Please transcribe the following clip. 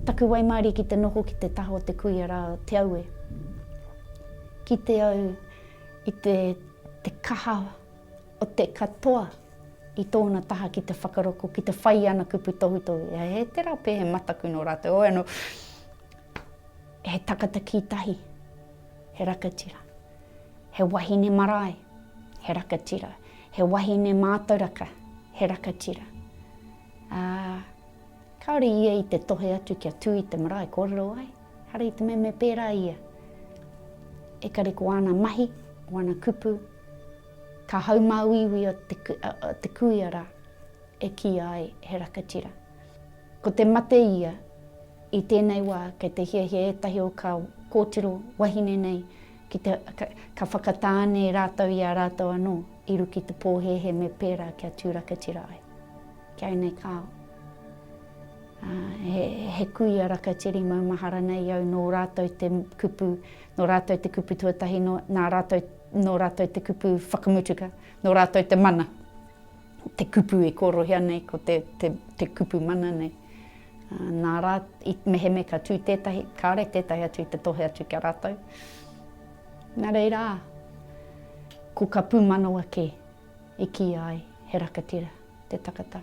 Taku waimarie ki te noho ki te taha o te kuia rā o Te Aue. Kite au i te, te kaha o te katoa i tōna taha ki te whakaroko, ki te whai i ana kupu tohutohu. He tērā pea he mataku nō rātou, oi anō, he takata kī tahi, he rakatira. He wahine marae, he rakatira. He wahine mātauraka, he rakatira. Ā, kāore ia i te tohe atu kia tū i te marae kōrero ai. Ehara i te mea me pērā ia. Ekari ko āna mahi, ko āna kupu, ka haumāuiui o te, o te kuia rā e kīia ai he rakatira. Ko te mate ia, i tēnei wā, kei te hiahia ētahi o kā kōtiro wahine nei ki te, ka, ka whakatāne rātou i a rātou anō i ruki te pōhēhē me pērā kia tū rakatira ai. Ki au nei kāo. Ā, he, he kuia rakatiri maumahara nei au nō rātou te kupu, nō rātou te kupu tuatahi, nō, nā rātou, nō rātou te kupu whakamutuka, nō rātou te mana, te kupu e kōrohia nei, ko te, te, te kupu mana nei. Ā, nā rā, i, mehemea ka tū tētahi, kāore tētahi atu i te tohe atu ki a rātou. Nā reira, ko ka pūmanawa kē i kīia ai he rakatira te takata.